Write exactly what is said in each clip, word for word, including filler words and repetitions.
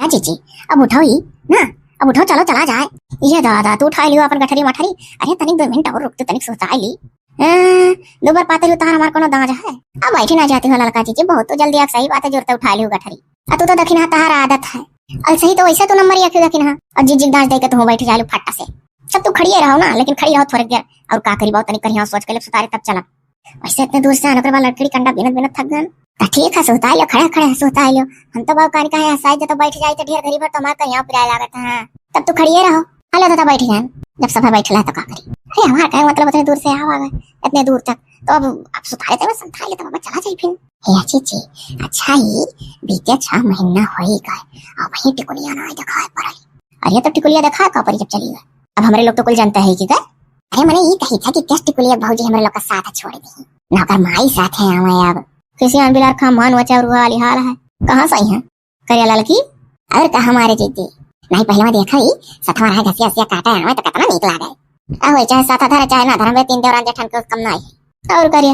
जीजी, अब उठो ही ना, अब उठो, चलो चला जाए। ये दादा, तू उठाइ लियो अपन गठरी मठरी। अरे तनिक दो मिनट और रुक, तू तनिक सुताइ ली। ए, दो बार पातर उतार हमार कोनो दाँज है। अब बैठी ना जाती हो ललका जीजी, बहुत तो जल्दी, आप सही बात है, जोरते उठाइ लियो गठरी। आ तू तो दखिनहा, तहार आदत है। अलसही तो वैसे तू नंबर एक ही दखिनहा। और जीजी के दाँज दे के तू बैठ जालू फट्टा से। सब तू खड़िए रहो ना, लेकिन खड़ी रहो थोड़े देर। और का करी, बहुत तनिक करिया सोच के ले सुतारे तब चलब। वैसे इतने दूर से आने के बाद लड़की कंडा बिनत बिनत थक गन। तो ठीक है, सुताइ लो, खड़े खड़े सुताइ लो। हम तो बाबू कान कहे हंसाई जब तो बैठ जाई तो ढेर घड़ी भर तो हमारे कहीं पिराए लागत है। तब तू खड़िए रहो। हेलो दादा, बैठ जान, जब सब बैठला है तो का करी। अरे हमार कहे मतलब उतने दूर से आवा गए, इतने दूर तक, तो अब, अब सुतारे तब समझा ले तो बाबा चला जाई फिर। हे जीजी, अच्छा ही बीते छह महीना हो ही गए, अब ही टिकुलिया ना दिखाए पड़ल। अरे तो टिकुलिया दिखाए का पड़ी जब चली गए। अब हमरे लोग तो कुल जानता है कि गए। अरे मने ये कही था कि कैस टिकुलिया भौजी हमरे लोग का साथ छोड़ दी, ना ओकर माई साथ है हमें अब। किसी अनबिलार खा मान वचा और वाली हाल है। कहाँ से आई है? करिया ललकी? और का हमारे जीजी? नहीं, पहले मैं देखा ही, सतवा रहा घसिया घसिया काटा है, हमें तो कितना नीक लागे। आ होई, चाहे साथ धरे, चाहे ना धरे, हमरे तीन देवरान जेठन के कम ना आई। और करिया,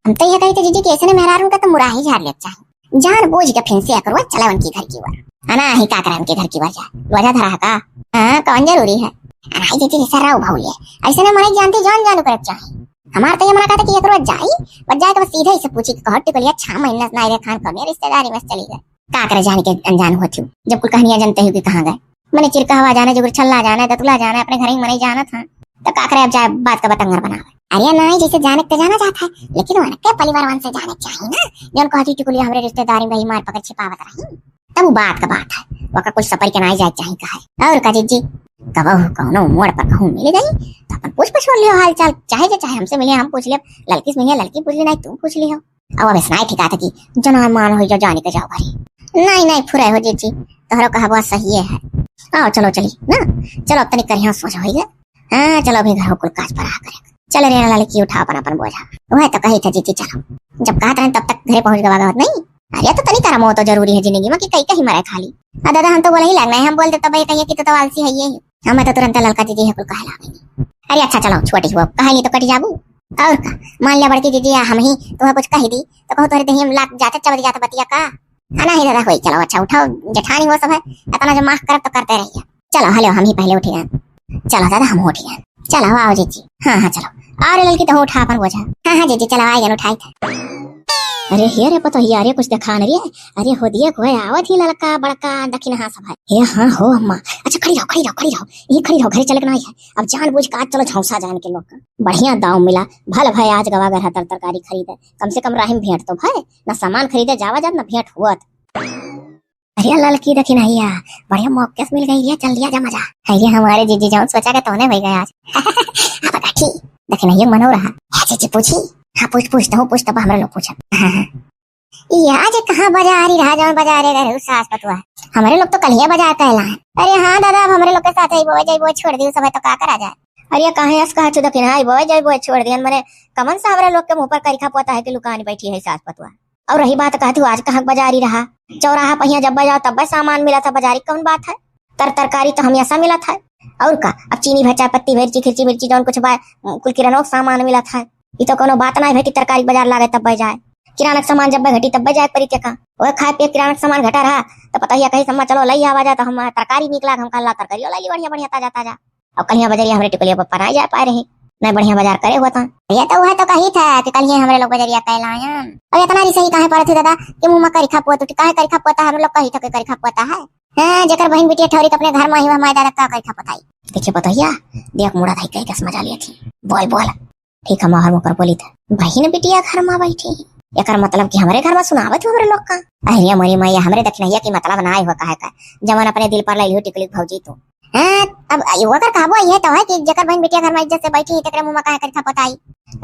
हम तो ये कही थे जीजी कि ऐसे ने मेहरारू का तो मुराही झाड़ ले चाहे। जान बूझ के फिर से एकरो चला उनकी घर की ओर। अना ही का करे उनके घर की ओर जा? वजह धरा है का? हाँ, कौन जरूरी है? अना ही जीजी, जैसे राव भौले। ऐसे ने मने जानती जान जानू करे चाहे। हमार तो ये मना कहता कि एकरो जाई, बस जाए के बस सीधे ही से पूछी कि कहो टिकुलिया छह महीना से ना आए रे खान कौन रिश्तेदारी में से चली गए। का करे जान के अनजान होती हूँ, जब कुल कहानियां जानते हो कि कहाँ गए। मने चिरकहवा जाने, जुगुर छल्ला जाने, दतुला जाने, अपने घर ही मने जाना था। तो का करे अब जाए बात का बतंगड़ बनावे। अरे नहीं, जैसे जाने के तो जाना चाहता है, लेकिन उनके परिवार वाले से जाने चाहिए ना, जो उनको हटी टिकुली हमरे रिश्तेदारी में रही मार पकड़ छिपावत रही। तब वो बात का बात है, वका कुछ सपर के ना जाए चाहिए कहे। और का जीजी, कबहू कौनो मोड़ पर कहूँ मिल गई, तो अपन पूछ पछोड़ लियो हाल चाल, चाहे जे चाहे हमसे मिले, हम पूछ लियो, लड़की से मिले, लड़की पूछ ली, नहीं तू पूछ लियो। अब अब ऐसा नहीं ठिका था कि जना मान हो जा, जाने के जाओ घरे। नहीं, नहीं, फुरे हो जीजी, तोहरो कहबा सही है। आओ, चलो चली ना, चलो अब तनी करिया सोच होई गए। हाँ, चलो अभी घर कुल काज पर आ करे। चल रे ललकी, उठा अपन, अपन बोझा। वह तो कही था जीजी, चलो। जब कहत रहे तब तक घरे पहुँच गवा गवत नहीं। अरे तो तनी करम हो तो जरूरी है जिंदगी में कि कई कहीं मरे खाली। हाँ दादा, हम तो बोला ही लगना है, हम बोल देता भाई कहिए कि तो, तो आलसी है ये ही। हाँ, मैं तो तुरंत ललका जीजी है कुल कहे लागे। अरे अच्छा चलो, छोटी हो, कहे नहीं तो कट जाबू। और का, मान लिया बड़की जीजी या हम ही तुम्हें कुछ कही दी तो कहो तोहरे देही में लात जाते चबद जाते बतिया का। हाँ नहीं दादा, होई, चलो अच्छा उठाओ, जेठानी वो सब है, इतना जो माफ करब तो करते रहिए। चलो, हेलो, हम ही पहले उठी गए। चलो दादा, हम उठी गए। चलो, आओ जीजी। हाँ, हाँ, चलो। और ललकी तो उठा अपन बोझा। हाँ, हाँ, जीजी, चलो, आए गए, उठाई थे। अरे हे रे पतोहिया, अरे कुछ देखा न रे। अरे हो दिए कोई आवत ही ललका बड़का दखिनहा सब है। हे हाँ हो अम्मा। अच्छा खड़ी रहो, खड़ी रहो, खड़ी रहो। ये खड़ी रहो, घरे चले के ना है। अब जानबूझ के आज चलो झौसा जान के लोग का। बढ़िया दाम मिला। भल भाई आज गवा घर हतर तरकारी खरीदे। कम से कम राही में भेंट तो भाई। ना सामान खरीदे जावा जात, ना भेंट हुआ। अरे ललकी दखिनहिया, बढ़िया मौके से मिल गई रे, चल लिया जा मजा। है ये हमारे जीजी जौन सोचा के तौने भई गया आज। अब बैठी, दखिनहिया मनो रहा। है जीजी पूछी? हाँ पूछ, पूछ तो पूछ, तब हमरा लोग पूछा। हाँ, हाँ। ये आज कहाँ बाजारी रहा जौन बाजारे गए रहू सास पतुआ? हमरे लोग तो कलिया बाजार कहला है। अरे हाँ दादा, अब हमरे लोग के साथ ही बोए जाई, बोए छोड़ दी सब है तो का करा जाए? अरे काहे अस कहा छु दखिनहा, बोए जाई, बोए छोड़ दियन, मने कमन सा हमरे लोग के मुँह पर करिखा पोता है कि लुकानी बैठी है सास पतुआ। और रही बात कहत हूँ, आज कहाँ बाजारी रहा, चौराहा पहिया जब जाओ तब सामान मिला था, बाजारी कौन बात है? तर तरकारी तो हमेशा मिला था। और का, अब चीनी भर, चाय पत्ती भर, चिखिरची मिर्ची जौन कुछ बा, कुल किराना सामान मिला था। ये तो कोनो बात ना है कि तरकारी बाजार लागे तब जाए। किराना के सामान जब घटी तब जाए परी का। वह खाए पिए किराना के सामान घटा रहा तो पता ही है कहीं सम्मा चलो लई आवा जाए तो हम तरकारी निकला, हम कहला तरकारी लाई ली बढ़िया बढ़िया ताजा ताजा। अब कलिया बजरिया हमरे टिकुलिया पर पराए जा पाए रहे, नहीं बढ़िया बाजार करे हुआ था। ये तो वह तो कही था कि कलिया हमरे लोग बजरिया कैलायन। अब इतना जी सही काहे पड़त है दादा कि मुँह में करिखा पोत उठी, काहे करिखा पोता है, हमरे लोग कही था कि करिखा पोता है। हाँ, जेकर बहिन बिटिया ठौरी के अपने घर में ही, वह माय दादा का करिखा पोताई। देखिए पतोहिया, देख मुड़ा धाई कह के मजा लिया थी। बोल बोल। ठीक है, माहर मुकर बोली था, बहिन बिटिया घर में बैठी। एकर मतलब कि हमरे घर में सुनावत हो हमरे लोग का। अरे मोरी मैया, हमरे दखिनहिया की मतलब ना हुआ काहे का, जवन अपने दिल पर ले लियो टिकुली भौजी तू। हाँ, अब ये ओकर कहबो ये तो है कि जेकर बहिन बिटिया घर में इज्जत से बैठी है, तेकरे मुँह में काहे करिखा पोताई?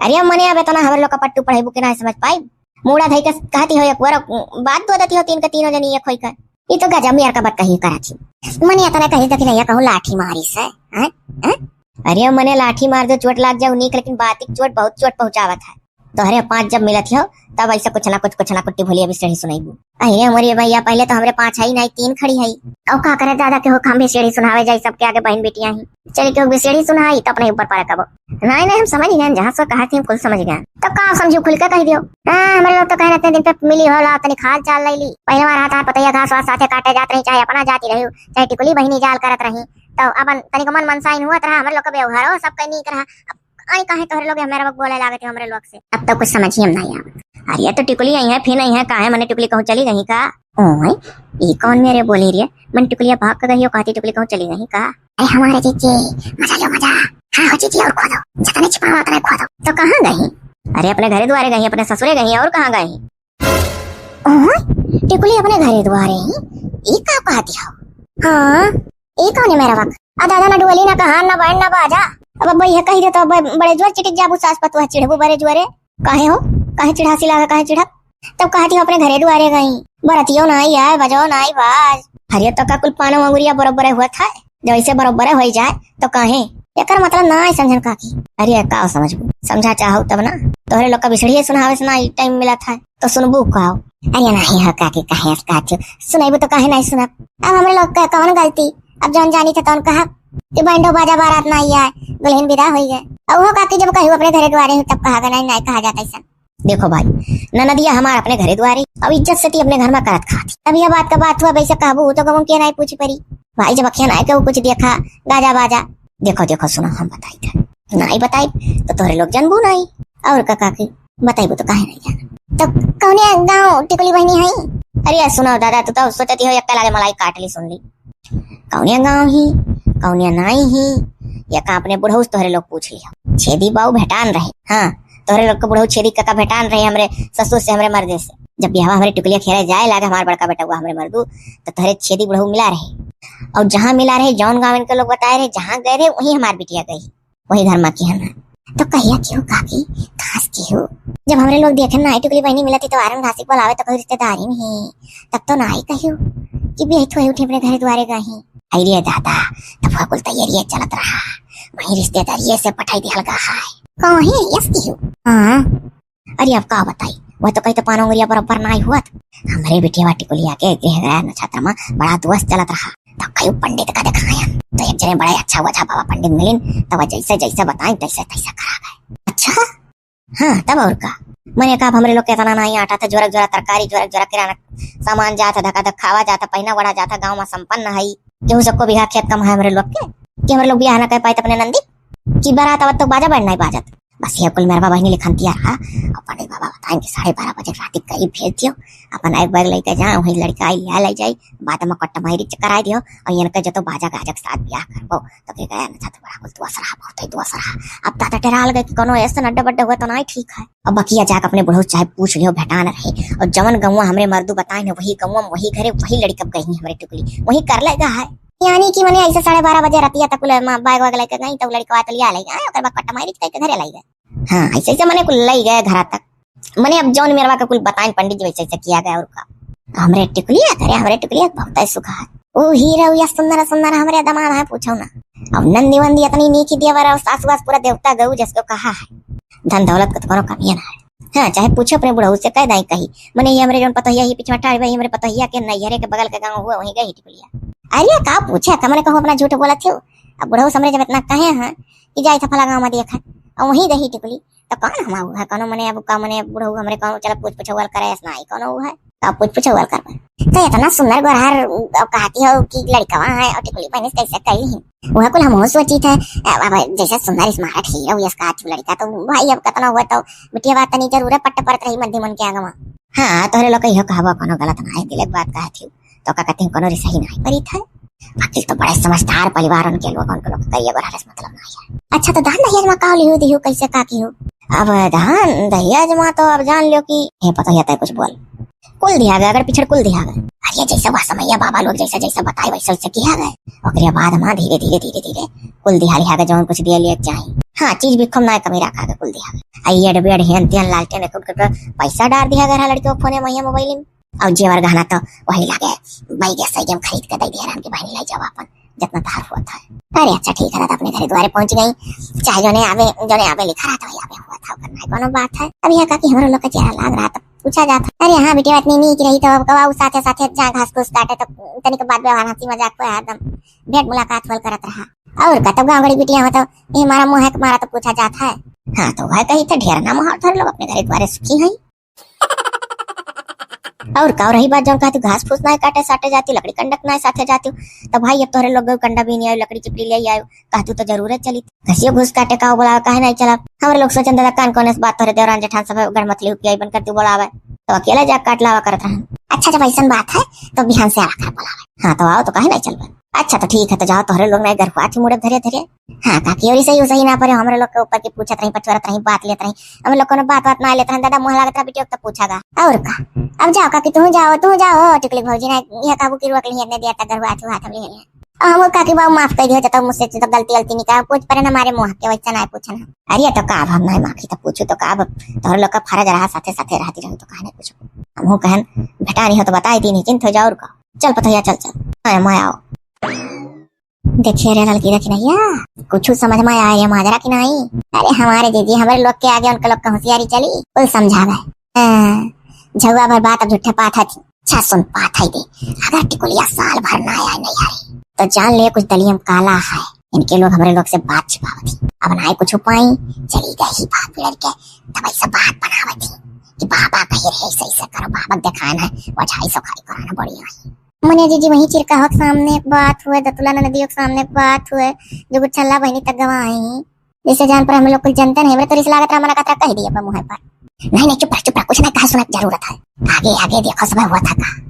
अरे मने अब इतना हमरे लोग का पट्टू पढ़ेबू के ना समझ पाई। मूड़ा धई के कहती हो एक बार बात दो देती हो तीन के तीनों जनी एक होई के। ये तो गजब मेर का बात कही करा थी। मने इतना कही दखिनहिया कहूँ लाठी मारी से, हैं? हैं? अरे मने लाठी मार दो चोट लाग जाओ नीक, लेकिन बातिक चोट बहुत चोट पहुँचावत है। तोहरे पाँच जब मिलत हो, तब ऐसे कुछ ना कुछ, कुछ ना कुछ टिकुली अभी सीढ़ी सुनाइबू। अरे मोरी भैया, पहले तो हमरे पाँच है ही नहीं, तीन खड़ी है। और का करे दादा, केहू के हम भी सीढ़ी सुनावे जाई, सबके आगे बहन बेटियां ही। चली केहू के सीढ़ी सुनाई, तो अपने ऊपर पारा कबो। नहीं, नहीं, हम समझ गए, जहाँ से कहा थी, हम कुल समझ गए। तो का समझू, खुल के कह दियो। हाँ, हमरे लोग तो कहे, इतने दिन पे मिली होला, तनिक हाल चाल ले ली। पहले बार हाथ हाथ पतैया घास वास साथे काटे जात रही, चाहे अपना जाती रही, चाहे टिकुली बहिनी जाल करत रही, तो अपन तनिक मन मनसाइन हुआ रहा, हमरे लोग का व्यवहार हो, सबका नीक रहा। अब आई काहे तोहरे लोग हमरे लोग बोले लागत हो हमरे लोग से? अब तो कुछ समझ ही हम नहीं आवत। अरे, तो टिकुली आई है, फिर नहीं है, काहे मने टिकुली कहूँ चली गई का? ओए, ई कौन मेरे बोली रे? मन टिकुलिया भाग के गई हो, कहती टिकुली कहूँ चली गई का? अरे हमारे जीजी, मजा लो मजा। हाँ हो जीजी, और खो दो, जितने छिपाओ उतने खो दो। तो कहाँ गई? अरे अपने घरे दुआरे गई, अपने ससुरे गई, और कहाँ गई? ओए, टिकुली अपने घरे दुआरे ही? ई का कहती हो? हाँ, ई कौन है मेरा वक्त? आ दादा, ना डुअली, ना कहान, ना बैंड, ना बाजा। अब अब्बा यह कही दे तो अब्बा बड़े जोर चिटिक जाबू, सास पतुआ चिढ़बू बड़े जोरे। काहे हो? काहे चिढ़ासी लागे, काहे चिढ़ब? तब कहती हो अपने घरे दुआरे गई, बरतियो नाई आए, बजो नाई बाज। अरे तो का कुल पानो अंगुरिया बरोबर हुआ था, जैसे बरोबर हो जाए तो काहे? एकर मतलब ना आई समझन काकी। अरे का समझबू, समझा चाहो तब ना। तोहरे लोग का बिछड़िए सुनावे से ना ई टाइम मिला था, तो सुनबू का? अरे नहीं हो काकी, काहे ऐसे कहत हो? सुनाइबू तो काहे नहीं सुनब? अब हमरे लोग का कौन गलती? अब जौन जानी था तौन कहा कि बैंडो बाजा बारात ना आई आए, दुल्हन विदा होई गए। अब वो काकी जब कहू अपने घरे दुआरे हूँ तब कहा गए, नहीं, नहीं कहा जाता ऐसा। देखो भाई, ननदिया हमार अपने घरे दुआरे, अब इज्जत से ती अपने घर में करत खाती। अब यह बात का बात हुआ, वैसे कहबू तो गमन के नहीं पूछ परी। भाई जब अखियाँ नहीं के वो कुछ देखा, गाजा बाजा। देखो, देखो, सुनो, हम बताई थे। नहीं बताई तो तोहरे लोग जनबू नहीं। और का काकी, बताइबू तो काहे नहीं जाना? तो कौने गाँव टिकुली बहनी है? अरे यार सुनो दादा, तू तो सोचती हो यक्का लागे मलाई काट ली, सुन ली। कौनिया गाँव ही, कौनिया नाई ही, या का अपने बुढ़ऊ से तोहरे लोग पूछ लियो। छेदी बाऊ भेटान रहे। हाँ, तोहरे लोग के बुढ़ऊ छेदी काका भेटान रहे हमरे ससुर से, हमरे मर्दे से। जब बियाहवा हमरे टिकुलिया खेरे जाए लागे हमार बड़का बेटवा हमरे मर्दू, तो तोहरे छेदी बुढ़ऊ मिला रहे। और जहाँ मिला रहे, जौन गाँव इनके लोग बताए रहे, जहाँ गए रहे, वहीं हमार बिटिया गई। वही घर मा किहन। तो कहिया किहू काकी, घास किहू। जब हमरे लोग देखे नाई टिकुली बहनी मिलत ही तो आरन घासी बोलावे तो कहू रिश्तेदारी में ही। तब तो नाई कहियो कि बेहित हुए उठे अपने घरे दुआरे गही। अरे दादा, तब वह कुल तैयारी चलत रहा। वही रिश्तेदारी से पठाई दिहल गा है। कहीं यस किहू। हाँ। अरे अब का बताई, वह तो कही तो पानो अंगुरिया बराबर नाई हुआ। हमरे बिटिया टिकुलिया के गृह नक्षत्र में बड़ा दोष चलत रहा। तो कई पंडित का दिखायन, तो एक जने बड़े अच्छा ओझा बाबा पंडित मिलिन, तो वह जैसे जैसे बताइन तैसे तैसे करा गए। अच्छा? हाँ, तब और का। मने का, अब हमरे लोग के इतना नाई आटा था, जोरक जोरक तरकारी, जोरक जोरक किराना सामान जात है, धका धक खावा जात है, पहिना ओढ़ा जात है, गाँव में संपन्न है। केहू से को बीघा खेत कम है हमरे लोग के, कि हमरे लोग बियाह ना कर पाए अपने नंदी, कि बारात आवत तो बाजा बैंड नहीं बाजत। बस ये कुल मेरवा बहिनी लिखन तिया रहा। और पंडित बाबा बताएं कि साढ़े बारह बजे रात के करीब भेज दियो, अपन एक बैग लेके जाए, वही लड़का आई लिया ले जाई, बाद में कट्ट मारी कराई दियो, और इनके जो तो बाजा गाजक साथ ब्याह करबो, तो के गया ना तो बड़ा कुल दोष रहा, बहुत ही दोष रहा। अब दादा डराल गए कि कोनो ऐसे नड्डे बड्डे हुए तो नहीं ठीक है। अब बकिया जाके अपने बुढ़ऊ चाहे पूछ लियो, भेटान रहे, और जवन गौवा हमरे मर्दू बताए ने वही गौवा में वही घरे वही लड़का गई हमरे टिकुली वही कर लेगा है। यानी कि मने ऐसे साढ़े बारह बजे रतिया तक कुल बैग वैग लेके गई, तो लड़का तो लिया ले गए, ओकर बाद कट्ट मारी के घरे ले गए। हाँ, ऐसे ऐसे मने कुल ले गए घर तक। मने अब जौन मेरवा के कुल बताइन पंडित जी, वैसे ऐसे किया गया और का। हमरे टिकुलिया करे, हमरे टिकुलिया बहुत है सुखा है। ओ हीरो या सुंदर सुंदर हमरे दामाद है, पूछो ना। अब नंदी वंदी इतनी नीकी देवर और सासु वास पूरा देवता गऊ जैसे कहा है। धन दौलत का तो कोनो कमियां ना है। हाँ, चाहे पूछो अपने बुढ़ऊ से, कह दाई कही। मने ये हमरे जौन पतोहिया ही पिछवा ठाड़ भाई, हमरे पतोहिया के नैहरे के बगल के गाँव हुआ, वहीं गई टिकुलिया। अरे का पूछे, का मने कहूँ अपना झूठ बोलत हो। अब बुढ़ऊ से हमरे जब इतना कहे हैं कि जाए था फला गाँव में देखा, और वहीं गई टिकुली। तो कौन हमाऊ है, कौनो मने अब का मने बुढ़ऊ हमरे कौनो चला पूछ पुछौल करे, ऐसा नहीं कौनो है। तो पूछ पुछौल कर। तो इतना सुंदर गोरहर, अब कहती हो कि लड़कवा है और टिकुली बहनी से कैसे कही ही। वह कुल हमहू सोची थे, अब, अब जैसे सुंदर स्मार्ट हीरो यस का लड़का, तो भाई अब कितना हुआ तो बिटिया बात तनी जरूर पट्ट परत रही मध्य मन के आगवा। हाँ, तोहरे लोग कहियो कहबो कोनो गलत ना है, दिलक बात कहती हूँ। तो का कहते हैं, कोनो रिसही नहीं परी था। बाकी तो बड़े समझदार परिवार उनके लोग, उनके लोग करिए बड़ा रस मतलब नहीं है। अच्छा, तो दान दहेज में का लिहू दिहू, कैसे का किहू? अब दान दहेज में तो अब जान लियो कि, हे पता ही आता है कुछ बोल। कुल दिया गया, अगर पिछड़ कुल दिया गया। अरे जैसे वह समैया बाबा लोग जैसा जैसा बताए वैसे वैसे किया गया। ओकरे बाद में धीरे धीरे धीरे धीरे कुल दिया लिया गया, जौन कुछ दिया लिया चाहे। हाँ, चीज भी खूब ना कमी रखा गया, कुल दिया गया। आ ये बेड हेन तेन लालटेन एक उठ के पैसा डाल दिया गया लड़के को फोने में, मोबाइल में। और जेवर गहना तो वही लागे, बैगे सैगे में खरीद के दे दिया रहन कि बहनी ले जाओ अपन, जितना तार हुआ था। अरे अच्छा ठीक है, तो अपने घरे द्वारे पहुंच गई, चाहे जोने आवे, जोने आवे लिखा रहा था वही आवे हुआ। था, ओकर नाहीं कौनो बात है। अब यह का कि हमरो लोग का चेहरा लाग रहा, तब पूछा जात है, "अरे हाँ बिटिया, इतनी नीक रही, तो अब कब आऊ साथे साथे जा घास फूस काटे, तब तनिक बात व्यवहार, हंसी मजाक को हरदम भेंट मुलाकात होल करत रहा।" और का, तब गाँव गड़ी बिटिया हो तो ये हमारा मुँह है, हमारा तो पूछा जात है। हाँ, तो वह कही थे, "ढेर ना मुहार, थोड़े लोग अपने घरे द्वारे सुखी हैं।" और का रही बात, जौन कहती घास फूस नाहीं काटे साटे जाती, लकड़ी कंडक नाहीं साथे जाती, तो भाई अब तोहरे लोग गऊ कंडा बीनी आयो, लकड़ी चिपड़ी ले आयो, कहतू तो जरूरे चली। घसियो घूस काटे का बोलावे, काहे नाहीं चला? हमरे लोग सोचन दादा कान कौन इस बात तोहरे देवरान जेठान सब गढ़मथली हुकिया बन करती बोलावे, तो अकेला जा काट लावा करत रहन। अच्छा, जब ऐसन बात है तो बिहान से आवा कर बोलावे। हाँ, तो आओ, तो काहे नाहीं चलबे? अच्छा, तो ठीक है, तो जाओ, तोहरे लोग नाहीं गरहुआ थी मुड़े धरे धरे। हाँ काकी, और सही सही ना परे, हमरे लोग के ऊपर की पूछत रही, पचवरत रही, बात लेत रही। हम लोग कोनो बात बात ना लेत रही दादा, मुँह लागत रहा बिटिया के तो पूछा गा। और का, अब जाओ काकी, तू जाओ, तू जाओ, टिकली भौजी ना, यह काबू की रोक ली, इतने देर तक गरहुआ थी, हाथ में ले लिया। और हम काकी बाबू माफ कर दियो, जब तक मुझसे तो गलती गलती निकाल, पूछ परे ना हमारे मुँह के, वैसे ना पूछना। अरे तो का, अब हम नाहीं माफी तो पूछू तो का, अब तोहरे लोग का फर्ज रहा, साथे साथे रहती रहू तो काहे नाहीं पूछू। हमहू कहन, "बेटा नहीं हो तो बताई दी, निश्चिंत हो जाओ।" और का, चल पतोहिया, चल चल, मैं, मैं आओ। देखिए रे ललकी, देखी नहीं है, कुछ समझ में आए ये माजरा की नाहीं? अरे हमारे जीजी, हमरे लोग के आगे उनके लोग के होशियारी चली, कुल समझा गए। हाँ, झउआ भर बात अब झूठे पात है थी। अच्छा सुन पात है दे, अगर टिकुलिया साल भर ना आए नैहरे, तो जान ले कुछ दलियम काला है। इनके लोग हमरे लोग से बात छिपावत थी। अब ना कुछ पाई, चली गई ही बात बिगड़ के, तब ऐसे बात बनावत थी कि बाबा कही रहे, "ऐसे, ऐसे करो, बाबा के दिखाना है, वो अढ़ाई सौ खाई कराना बढ़िया है।" मुनिया जीजी वहीं चिरकाहो के सामने एक बात हुए, दतुला ननदियों के सामने एक बात हुए, जो गुच्छल्ला बहनी तक गवाही। जैसे जान पर हम लोग कुछ जनते नहीं, हमरे तो रिस लागत रहा, मना कतरा कह दिया बा मुँह पर। नहीं, नहीं, चुप रह, चुप रह, कुछ नहीं कहा सुना की जरूरत है। आगे, आगे देखो सब हुआ था का।